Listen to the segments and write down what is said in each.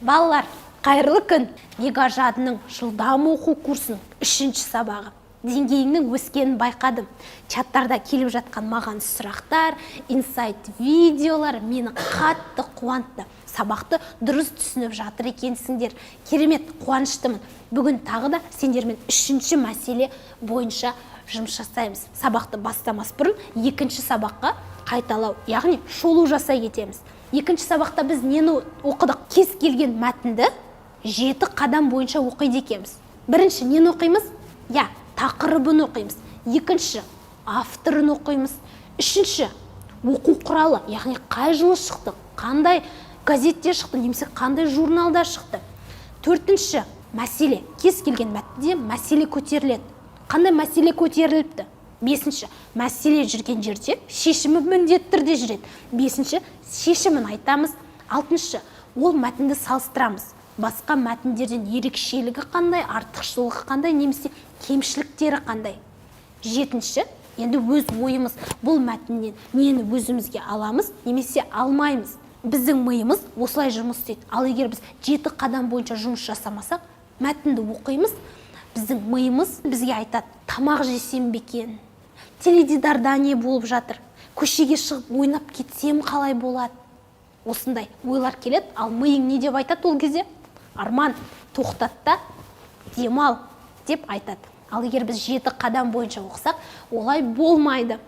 Балалар, қайырлы күн! Мегажадының жылдам оқу курсының үшінші сабағы. Деңгейіңнің өскенін байқадым. Чаттарда келіп жатқан маған сұрақтар, инсайт видеолар мені қатты қуантты. Сабақты дұрыс түсініп жатыр екенсіңдер. Керемет, қуаныштымын. Бүгін тағы да сендермен үшінші мәселе бойынша жұмыс жасаймыз. Сабақты бастамас бұрын екінші сабаққа қайталау, яғни шолу жасай кетеміз. Екінші сабақта біз нені оқыдық? Кез келген мәтінді 7 қадам бойынша оқиды екенбіз. Бірінші нені оқимыз? Я, тақырыбын оқимыз. Екінші, авторын оқимыз. Үшінші, оқу құралы, яғни қай жылы шықты, қандай газетте шықты немесе қандай журналда шықты. Төртінші, мәселе. Кез келген мәтінде мәселе көтеріледі. Қандай мәселе көтеріліпті? Бесінші, мәселе жүрген жерде шешімі міндетті түрде жүреді. Бесінші, шешімін айтамыз. Алтыншы, ол мәтінді салыстырамыз. Басқа мәтіндерден ерекшелігі қандай, артықшылығы қандай немесе кемшіліктері қандай. Жетінші, енді өз ойымыз, бұл мәтіннен нені өзімізге аламыз немесе алмаймыз. Біздің миымыз осылай жұмыс істейді. Ал егер біз 7 қадам бойынша жұмыс жасамасақ, мәтінді оқимыз, біздің миымыз бізге айтады: тамақ жесем бе екен, теледидарда не болып жатыр, көшеге шығып ойнап кетсем қалай болады, осындай ойлар келеді. Ал миың не деп айтады ол кезде? Арман, тоқтат та демал деп айтады. Ал егер біз 7 қадам бойынша оқысақ, олай болмайды.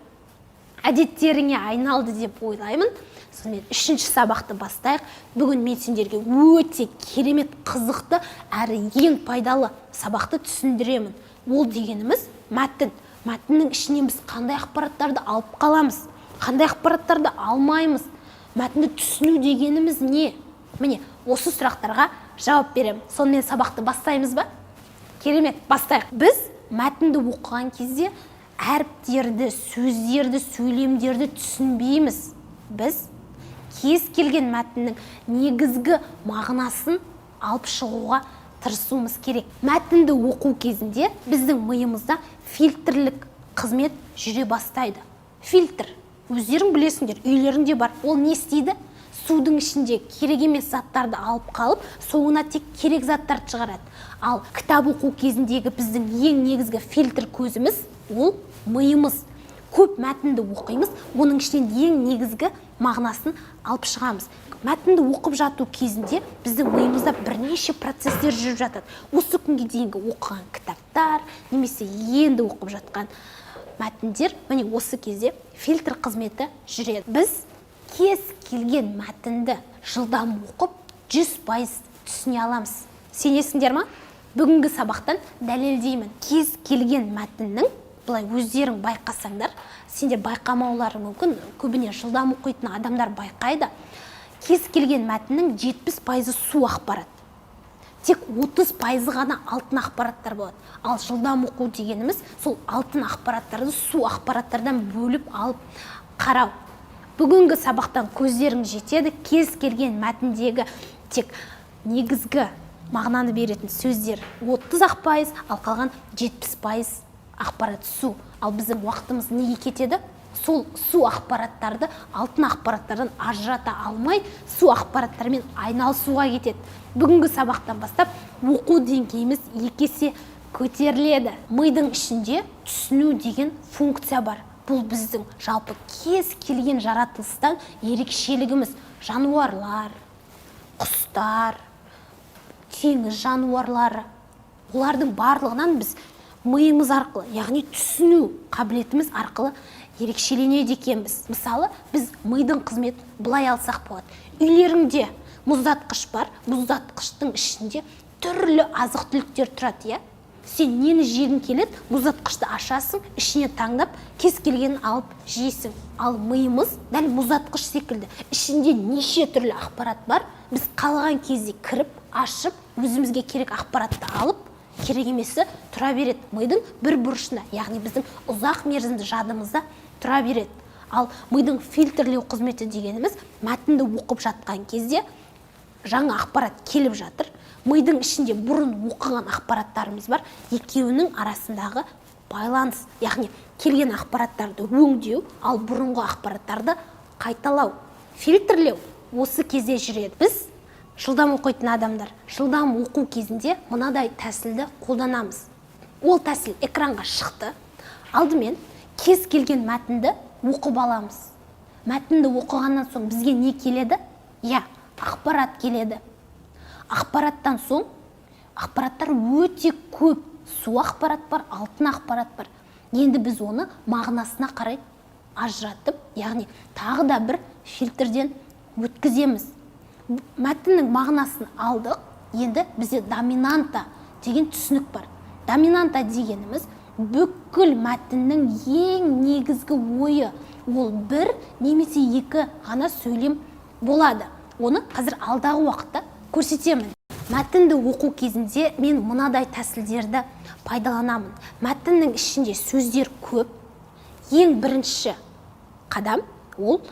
Әдеттеріңе айналды деп ойлаймын. Сонымен, үшінші сабақты бастайық. Бүгін мен сендерге өте керемет, қызықты әрі ең пайдалы сабақты түсіндіремін. Ол дегеніміз мәтін. Мәтіннің ішінен біз қандай ақпараттарды алып қаламыз, қандай ақпараттарды алмаймыз, мәтінді түсіну дегеніміз не? Міне, осы сұрақтарға жауап беремін. Сонымен, сабақты бастаймыз ба? Керемет, бастайық. Біз мәтінді оқыған кезде әріптерді, сөздерді, сөйлемдерді түсінбейміз. Біз кез келген мәтіннің негізгі мағынасын алып шығуға тырысуымыз керек. Мәтінді оқу кезінде біздің миымызда фильтрлік қызмет жүре бастайды. Фильтр, өздерің білесіңдер, үйлеріңде бар. Ол не істейді? Судың ішінде керек емес заттарды алып қалып, соңына тек керек заттарды шығарады. Ал кітап оқу кезіндегі біздің ең негізгі фильтр көзіміз ол миымыз. Көп мәтінді оқимыз, оның ішінен ең негізгі мағынасын алып шығамыз. Мәтінді оқып жату кезінде біздің миымызда бірнеше процесстер жүріп жатады. Осы күнге дейінгі оқыған кітаптар немесе енді оқып жатқан мәтіндер, міне, осы кезде фильтр қызметі жүреді. Біз кез келген мәтінді жылдам оқып, 100% түсіне аламыз. Сенесіңдер ма? Бүгінгі сабақтан дәлелдеймін. Кез келген мәтіннің, былай өздерің байқасаңдар, сендер байқамауларың мүмкін, көбіне жылдам оқитын адамдар байқайды, кез келген мәтіннің 70%-ы су ақпарат, тек 30%-ы ғана алтын ақпараттар болады. Ал жылдам оқу дегеніміз сол алтын ақпараттарды су ақпараттардан бөліп алып қарау. Бүгінгі сабақтан көздерің жетеді: кез келген мәтіндегі тек негізгі мағынаны беретін сөздер 30 ақ пайыз, ал қалған 70% ақпарат су. Ал біздің уақытымыз неге кетеді? Сол су ақпараттарды алтын ақпараттардан ажырата алмай, су ақпараттармен айналысуға кетеді. Бүгінгі сабақтан бастап оқу деңгейіміз екі есе көтеріледі. Мидың ішінде түсіну деген функция бар. Бұл біздің жалпы кез келген жаратылыстан ерекшелігіміз. Жануарлар, құстар, теңіз жануарлары, олардың барлығынан біз миымыз арқылы, яғни түсіну қабілетіміз арқылы ерекшеленеді екенбіз. Мысалы, біз мидың қызметін былай алсақ болады. Үйлеріңде мұздатқыш бар. Мұздатқыштың ішінде түрлі азық түліктер тұрады, иә. Сен нені жегің келеді, мұздатқышты ашасың, ішіне таңдап, кез келгенін алып жейсің. Ал миымыз дәл мұздатқыш секілді, ішінде неше түрлі ақпарат бар. Біз қалаған кезде кіріп, ашып, өзімізге керек ақпаратты алып, керек емесі тұра береді мидың бір бұрышында, яғни біздің ұзақ мерзімді жадымызда тұра береді. Ал мидың фильтрлеу қызметі дегеніміз мәтінді оқып жатқан кезде жаңа ақпарат келіп жатыр, мидың ішінде бұрын оқыған ақпараттарымыз бар, екеуінің арасындағы байланыс, яғни келген ақпараттарды өңдеу, ал бұрынғы ақпараттарды қайталау, фильтрлеу осы кезде жүреді. Біз Жылдам оқитын адамдар жылдам оқу кезінде мынадай тәсілді қолданамыз. Ол тәсіл экранға шықты. Алдымен кез келген мәтінді оқып аламыз. Мәтінді оқығаннан соң бізге не келеді? Иә, ақпарат келеді. Ақпараттан соң, ақпараттар өте көп, су ақпарат бар, алтын ақпарат бар. Енді біз оны мағынасына қарай ажыратып, яғни тағы да бір фильтрден өткіземіз. Мәтіннің мағынасын алдық. Енді бізде доминанта деген түсінік бар. Доминанта дегеніміз — бүкіл мәтіннің ең негізгі ойы. Ол бір немесе екі ғана сөйлем болады. Оны қазір алдағы уақытта көрсетемін. Мәтінді оқу кезінде мен мынадай тәсілдерді пайдаланамын. Мәтіннің ішінде сөздер көп. Ең бірінші қадам — ол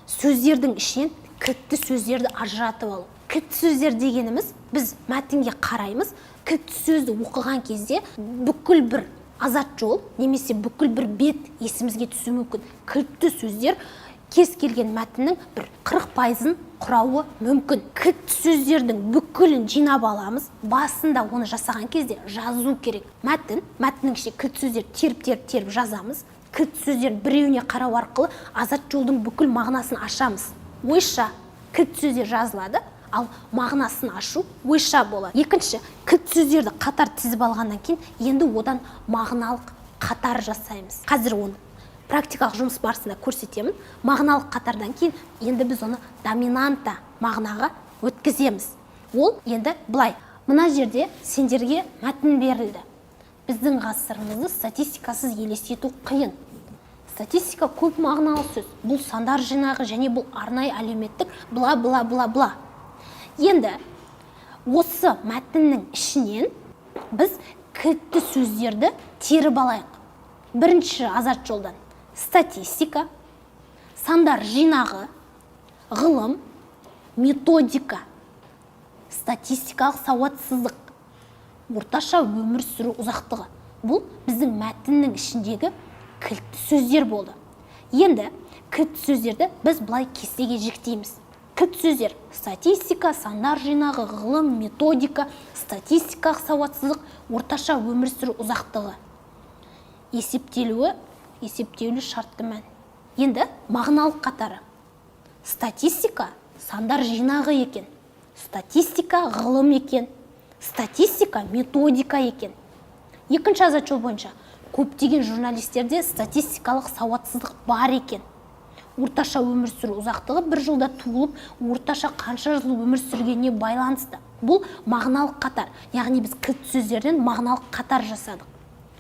сөздердің ішінен кілтті сөздерді ажыратып алу. Кілтті сөздер дегеніміз — біз мәтінге қараймыз. Кілтті сөзді оқыған кезде бүкіл бір азат жол немесе бүкіл бір бет есімізге түсуі мүмкін. Кілтті сөздер кез келген мәтіннің бір 40%-ын құрауы мүмкін. Кілтті сөздердің бүкілін жинап аламыз. Басында оны жасаған кезде жазу керек. Мәтіннің ішінде кілт сөздер теріп, теріп, теріп жазамыз. Кілт сөздердің біреуіне қарау арқылы азат жолдың бүкіл мағынасын ашамыз. Ойша кілт сөздер жазылады, ал мағынасын ашу ойша болады. Екінші, кілт сөздерді қатар тізіп алғаннан кейін енді одан мағыналық қатар жасаймыз. Қазір оны практикалық жұмыс барысында көрсетемін. Мағыналық қатардан кейін енді біз оны доминанта мағынаға өткіземіз. Ол енді былай: мына жерде сендерге мәтін берілді. Біздің ғасырымызды статистикасыз елестету қиын. Статистика — көп мағыналы сөз. Бұл сандар жинағы және бұл арнайы әлеуметтік бла бла бла бла. Енді осы мәтіннің ішінен біз кілтті сөздерді теріп алайық. Бірінші азат жолдан статистика, сандар жинағы, ғылым, методика, статистикалық сауатсыздық, орташа өмір сүру ұзақтығы. Бұл біздің мәтіннің ішіндегі кілтті сөздер болды. Енді кілтті сөздерді біз былай кестеге жіктейміз. Кілт сөздер: статистика, сандар жинағы, ғылым, методика, статистикалық сауатсыздық, орташа өмір сүру ұзақтығы, есептелуі, есептеулі шартты мән. Енді мағыналық қатары: статистика сандар жинағы екен, статистика ғылым екен, статистика методика екен. Екінші азат жол бойынша көптеген журналистерде статистикалық сауатсыздық бар екен. Орташа өмір сүру ұзақтығы бір жылда туылып, орташа қанша жыл өмір сүргеніне байланысты. Бұл мағыналық қатар, яғни біз кілт сөздерден мағыналық қатар жасадық.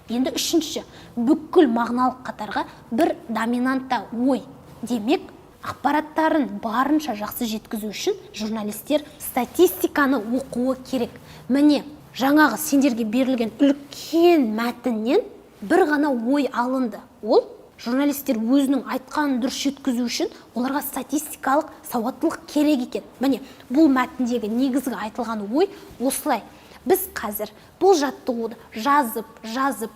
Енді үшінші, бүкіл мағыналық қатарға бір доминантта ой. Демек, ақпараттарын барынша жақсы жеткізу үшін журналистер статистиканы оқуы керек. Міне, жаңағы сендерге берілген үлкен мәтіннен бір ғана ой алынды. Ол журналистер өзінің айтқанын дұрыс жеткізу үшін оларға статистикалық сауаттылық керек екен. Міне, бұл мәтіндегі негізгі айтылған ой осылай. Біз қазір бұл жаттығуды жазып жазып,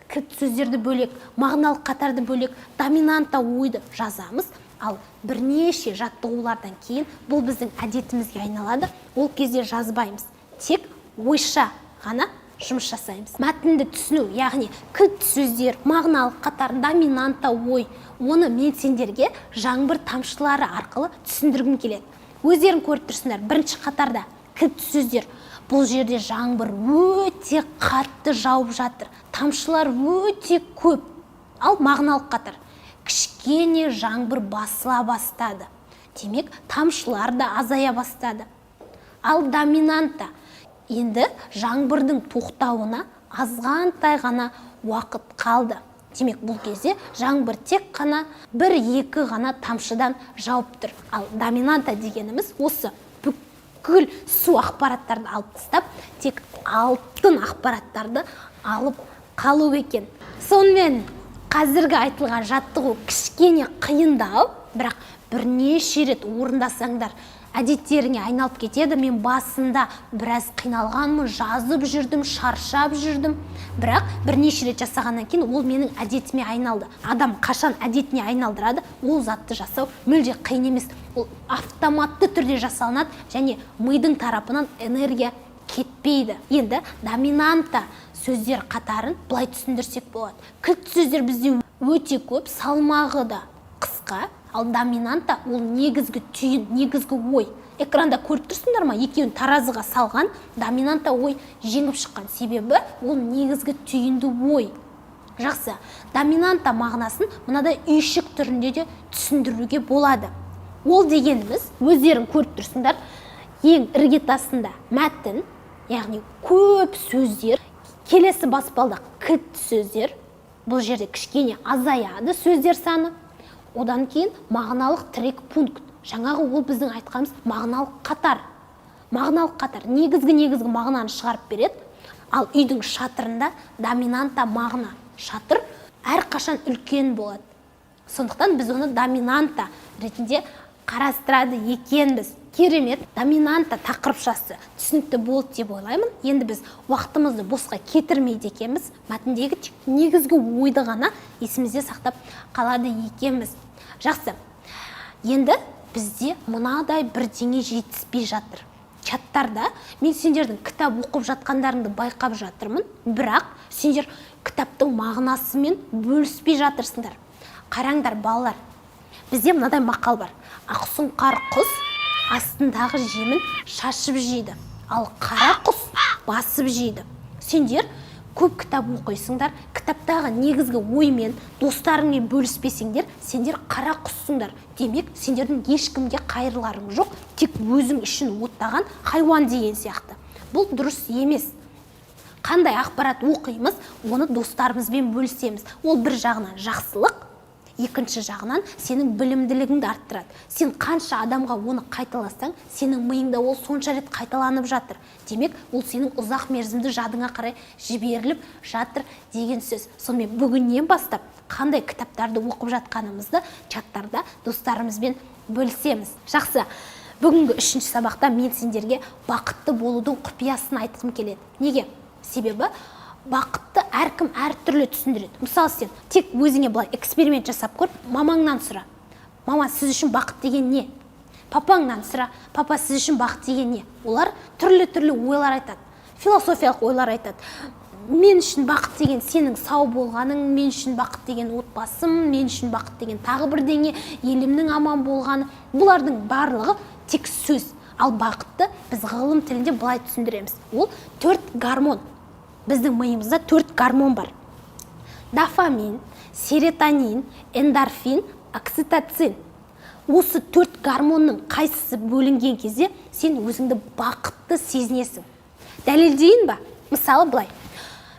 кілт сөздерді бөлек, мағыналық қатарды бөлек, доминанта ойды жазамыз. Ал бірнеше жаттығулардан кейін бұл біздің әдетімізге айналады. Ол кезде жазбаймыз, тек ойша ғана жұмыс жасаймыз. Мәтінді түсіну, яғни кілт сөздер, мағыналық қатар, доминанта ой. Оны мен сендерге жаңбыр тамшылары арқылы түсіндіргім келеді. Өздерің көріп тұрсыңдар, бірінші қатарда кілт сөздер. Бұл жерде жаңбыр өте қатты жауып жатыр, тамшылар өте көп. Ал мағыналық қатар: кішкене жаңбыр басыла бастады, демек, тамшылар да азая бастады. Ал доминанта: енді жаңбырдың тоқтауына азғантай ғана уақыт қалды. Демек, бұл кезде жаңбыр тек қана бір екі ғана тамшыдан жауып тұр. Ал доминанта дегеніміз — осы бүкіл су ақпараттарды алып тастап, тек алтын ақпараттарды алып қалу екен. Сонымен, қазіргі айтылған жаттығу кішкене қиындау, бірақ бірнеше рет орындасаңдар Әдеттеріңе айналып кетеді. Мен басында біраз қиналғанмын, жазып жүрдім, шаршап жүрдім, бірақ бірнеше рет жасағаннан кейін ол менің әдетіме айналды. Адам қашан әдетіне айналдырады, ол затты жасау мүлде қиын емес, ол автоматты түрде жасалынады және мидың тарапынан энергия кетпейді. Енді доминанта сөздер қатарын былай түсіндірсек болады: кілт сөздер бізде өте көп, салмағы да қысқа, ал доминанта ол негізгі түйін, негізгі ой. Экранда көріп тұрсыңдар ма? Екеуін таразыға салған, доминанта ой жеңіп шыққан, себебі ол негізгі түйінді ой. Жақсы, доминанта мағынасын мынадай үйшік түрінде де түсіндіруге болады. Ол дегеніміз, өздерің көріп тұрсыңдар, ең іргетасында мәтін, яғни көп сөздер, келесі баспалдақ кілт сөздер, бұл жерде кішкене азаяды сөздер саны, одан кейін мағыналық тірек пункт. Жаңағы ол біздің айтқанымыз мағыналық қатар. Мағыналық қатар негізгі мағынаны шығарып береді. Ал үйдің шатырында доминанта мағына, шатыр әрқашан үлкен болады, сондықтан біз оны доминанта ретінде қарастырады екенбіз. Керемет, доминанта тақырыпшасы түсінікті болды деп ойлаймын. Енді біз уақытымызды босқа кетірмейді екенбіз, мәтіндегі тек негізгі ойды ғана есімізде сақтап қалады екенбіз. Жақсы, енді бізде мынадай бірдеңе жетіспей жатыр. Чаттарда мен сендердің кітап оқып жатқандарыңды байқап жатырмын, бірақ сендер кітаптың мағынасымен бөліспей жатырсыңдар. Қараңдар, балалар, бізде мынадай мақал бар: ақсұңқар құс астындағы жемін шашып жейді, ал қара құс басып жейді. Сендер көп кітап оқисыңдар, кітаптағы негізгі оймен достарыңмен бөліспесеңдер, сендер қара құссыңдар. Демек, сендердің ешкімге қайырларың жоқ, тек өзің үшін оттаған хайуан деген сияқты. Бұл дұрыс емес. Қандай ақпарат оқимыз, оны достарымызбен бөлісеміз. Ол бір жағынан жақсылық, екінші жағынан сенің білімділігіңді арттырады. Сен қанша адамға оны қайталасаң, сенің миыңда ол сонша рет қайталанып жатыр. Демек, ол сенің ұзақ мерзімді жадыңа қарай жіберіліп жатыр деген сөз. Сонымен, бүгіннен бастап қандай кітаптарды оқып жатқанымызды чаттарда достарымызбен бөлісеміз. Жақсы, бүгінгі үшінші сабақта мен сендерге бақытты болудың құпиясын айтқым келеді. Неге? Себебі бақытты әркім әртүрлі түсіндіреді. Мысалы, сен тек өзіңе былай эксперимент жасап көр: мамаңнан сұра, «Мама, сіз үшін бақыт деген не?» Папаңнан сұра, «Папа, сіз үшін бақыт деген не?» Олар түрлі түрлі ойлар айтады, философиялық ойлар айтады: мен үшін бақыт деген сенің сау болғаның, мен үшін бақыт деген отбасым, мен үшін бақыт деген тағы бірдеңе, елімнің аман болғаны. Бұлардың барлығы тек сөз. Ал бақытты біз ғылым тілінде былай түсіндіреміз: ол төрт гормон. Біздің миымызда төрт гормон бар: дофамин, серотонин, эндорфин, окситоцин. Осы төрт гормонның қайсысы бөлінген кезде сен өзіңді бақытты сезінесің? Дәлелдейін ба? Мысалы, былай: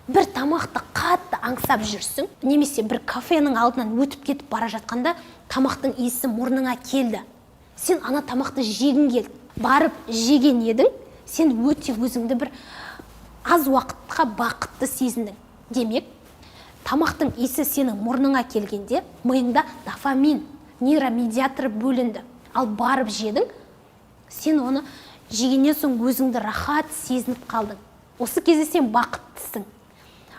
бір тамақты қатты аңсап жүрсің немесе бір кафенің алдынан өтіп кетіп бара жатқанда тамақтың иісі мұрныңа келді, сен ана тамақты жегің келді, барып жеген едің, сен өте өзіңді бір аз уақытқа бақытты сезіндің. Демек, тамақтың иісі сенің мұрныңа келгенде миыңда дофамин нейромедиаторы бөлінді. Ал барып жедің, сен оны жегеннен соң өзіңді рахат сезініп қалдың. Осы кезде сен бақыттысың.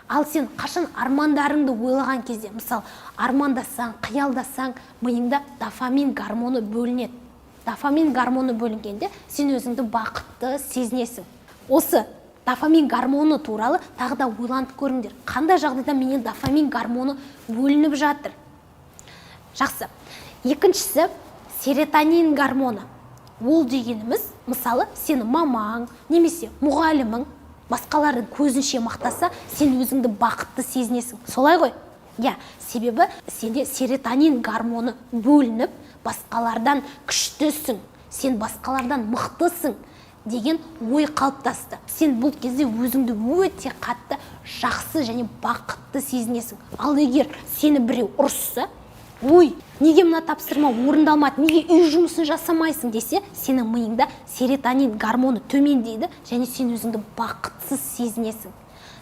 Ал сен қашан армандарыңды ойлаған кезде, мысалы, армандасаң, қиялдасаң, миыңда дофамин гормоны бөлінеді. Дофамин гормоны бөлінгенде сен өзіңді бақытты сезінесің. Осы дофамин гормоны туралы тағы да ойланып көріңдер: қандай жағдайда менен дофамин гормоны бөлініп жатыр? Жақсы, екіншісі серотонин гормоны. Ол дегеніміз, мысалы, сені мамаң немесе мұғалімің басқалардың көзінше мақтаса, сен өзіңді бақытты сезінесің, солай ғой? Иә, себебі сенде серотонин гормоны бөлініп, басқалардан күштісің, сен басқалардан мықтысың деген ой қалыптасты. Сен бұл кезде өзіңді өте қатты жақсы және бақытты сезінесің. Ал егер сені біреу ұрысса, «Ой, неге мына тапсырма орындалмады, неге үй жұмысын жасамайсың?» десе, сенің миыңда серотонин гормоны төмендейді және сен өзіңді бақытсыз сезінесің.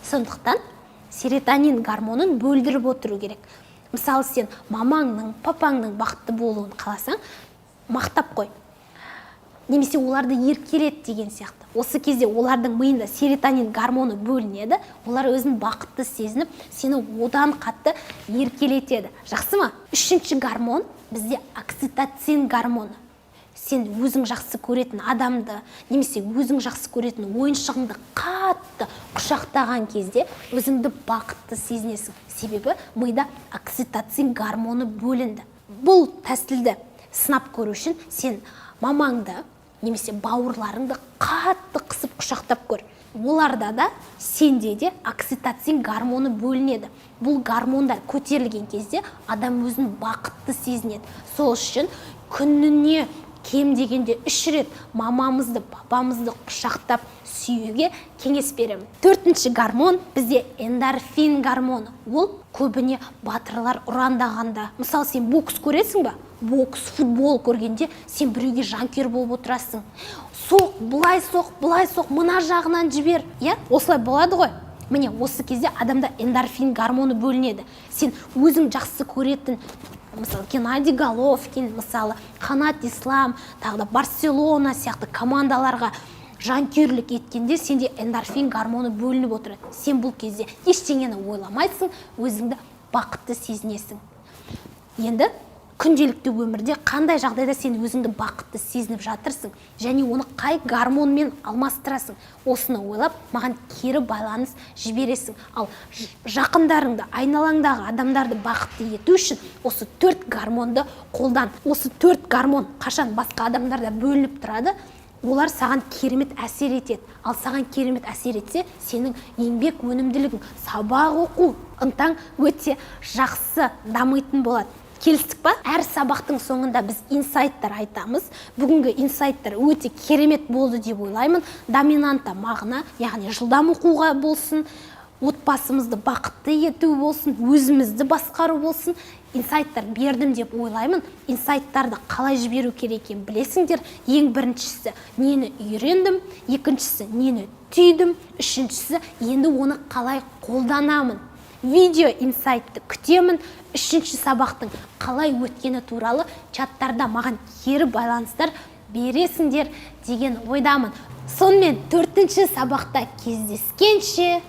Сондықтан серотонин гормонын бөлдіріп отыру керек. Мысалы, сен мамаңның, папаңның бақытты болуын қаласаң, мақтап қой. Немесе оларды еркелет деген сияқты. Осы кезде олардың миында серотонин гормоны бөлінеді, олар өзін бақытты сезініп, сені одан қатты еркелетеді. Жақсы ма? Үшінші гормон бізде окситоцин гормоны. Сен өзің жақсы көретін адамды немесе өзің жақсы көретін ойыншығыңды қатты құшақтаған кезде өзіңді бақытты сезінесің, себебі мида окситоцин гормоны бөлінді. Бұл тәсілді сынап көру үшін сен мамаңды немесе бауырларыңды қатты қысып құшақтап көр. Оларда да, сенде де окситоцин гормоны бөлінеді. Бұл гормондар көтерілген кезде адам өзін бақытты сезінеді. Сол үшін күніне кем дегенде 3 рет мамамызды, папамызды құшақтап сүюге кеңес беремін. Төртінші гормон бізде эндорфин гормоны. Ол көбіне батырлар ұрандағанда, мысалы, сен бокс көресің ба? Бокс, футбол көргенде сен біреуге жанкүйер болып отырасың: соқ, былай соқ, былай соқ, мына жағынан жібер, иә, осылай болады ғой. Міне, осы кезде адамда эндорфин гормоны бөлінеді. Сен өзің жақсы көретін, мысалы, Геннадий Головкин, мысалы, Қанат Ислам, тағы да Барселона сияқты командаларға жанкүйерлік еткенде сенде эндорфин гормоны бөлініп отырады. Сен бұл кезде ештеңені ойламайсың, өзіңді бақытты сезінесің. Енді күнделікті өмірде қандай жағдайда сен өзіңді бақытты сезініп жатырсың және оны қай гормонмен алмастырасың, осыны ойлап, маған кері байланыс жібересің. Ал жақындарыңды, айналаңдағы адамдарды бақытты ету үшін осы төрт гормонды қолдан. Осы төрт гормон қашан басқа адамдарда бөлініп тұрады, олар саған керемет әсер етеді. Ал саған керемет әсер етсе, сенің еңбек өнімділігің, сабақ оқу ынтаң өте жақсы дамитын болады. Келістік па? Әр сабақтың соңында біз инсайттар айтамыз. Бүгінгі инсайттар өте керемет болды деп ойлаймын. Доминанта мағына, яғни жылдам оқуға болсын, отбасымызды бақытты ету болсын, өзімізді басқару болсын, инсайттар бердім деп ойлаймын. Инсайттарды қалай жіберу керек екенін білесіңдер. Ең біріншісі: нені үйрендім? Екіншісі: нені түйдім? Үшіншісі: енді оны қалай қолданамын? Видео инсайтты күтемін. Үшінші сабақтың қалай өткені туралы чаттарда маған кері байланыстар бересіңдер деген ойдамын. Сонымен, төртінші сабақта кездескенше!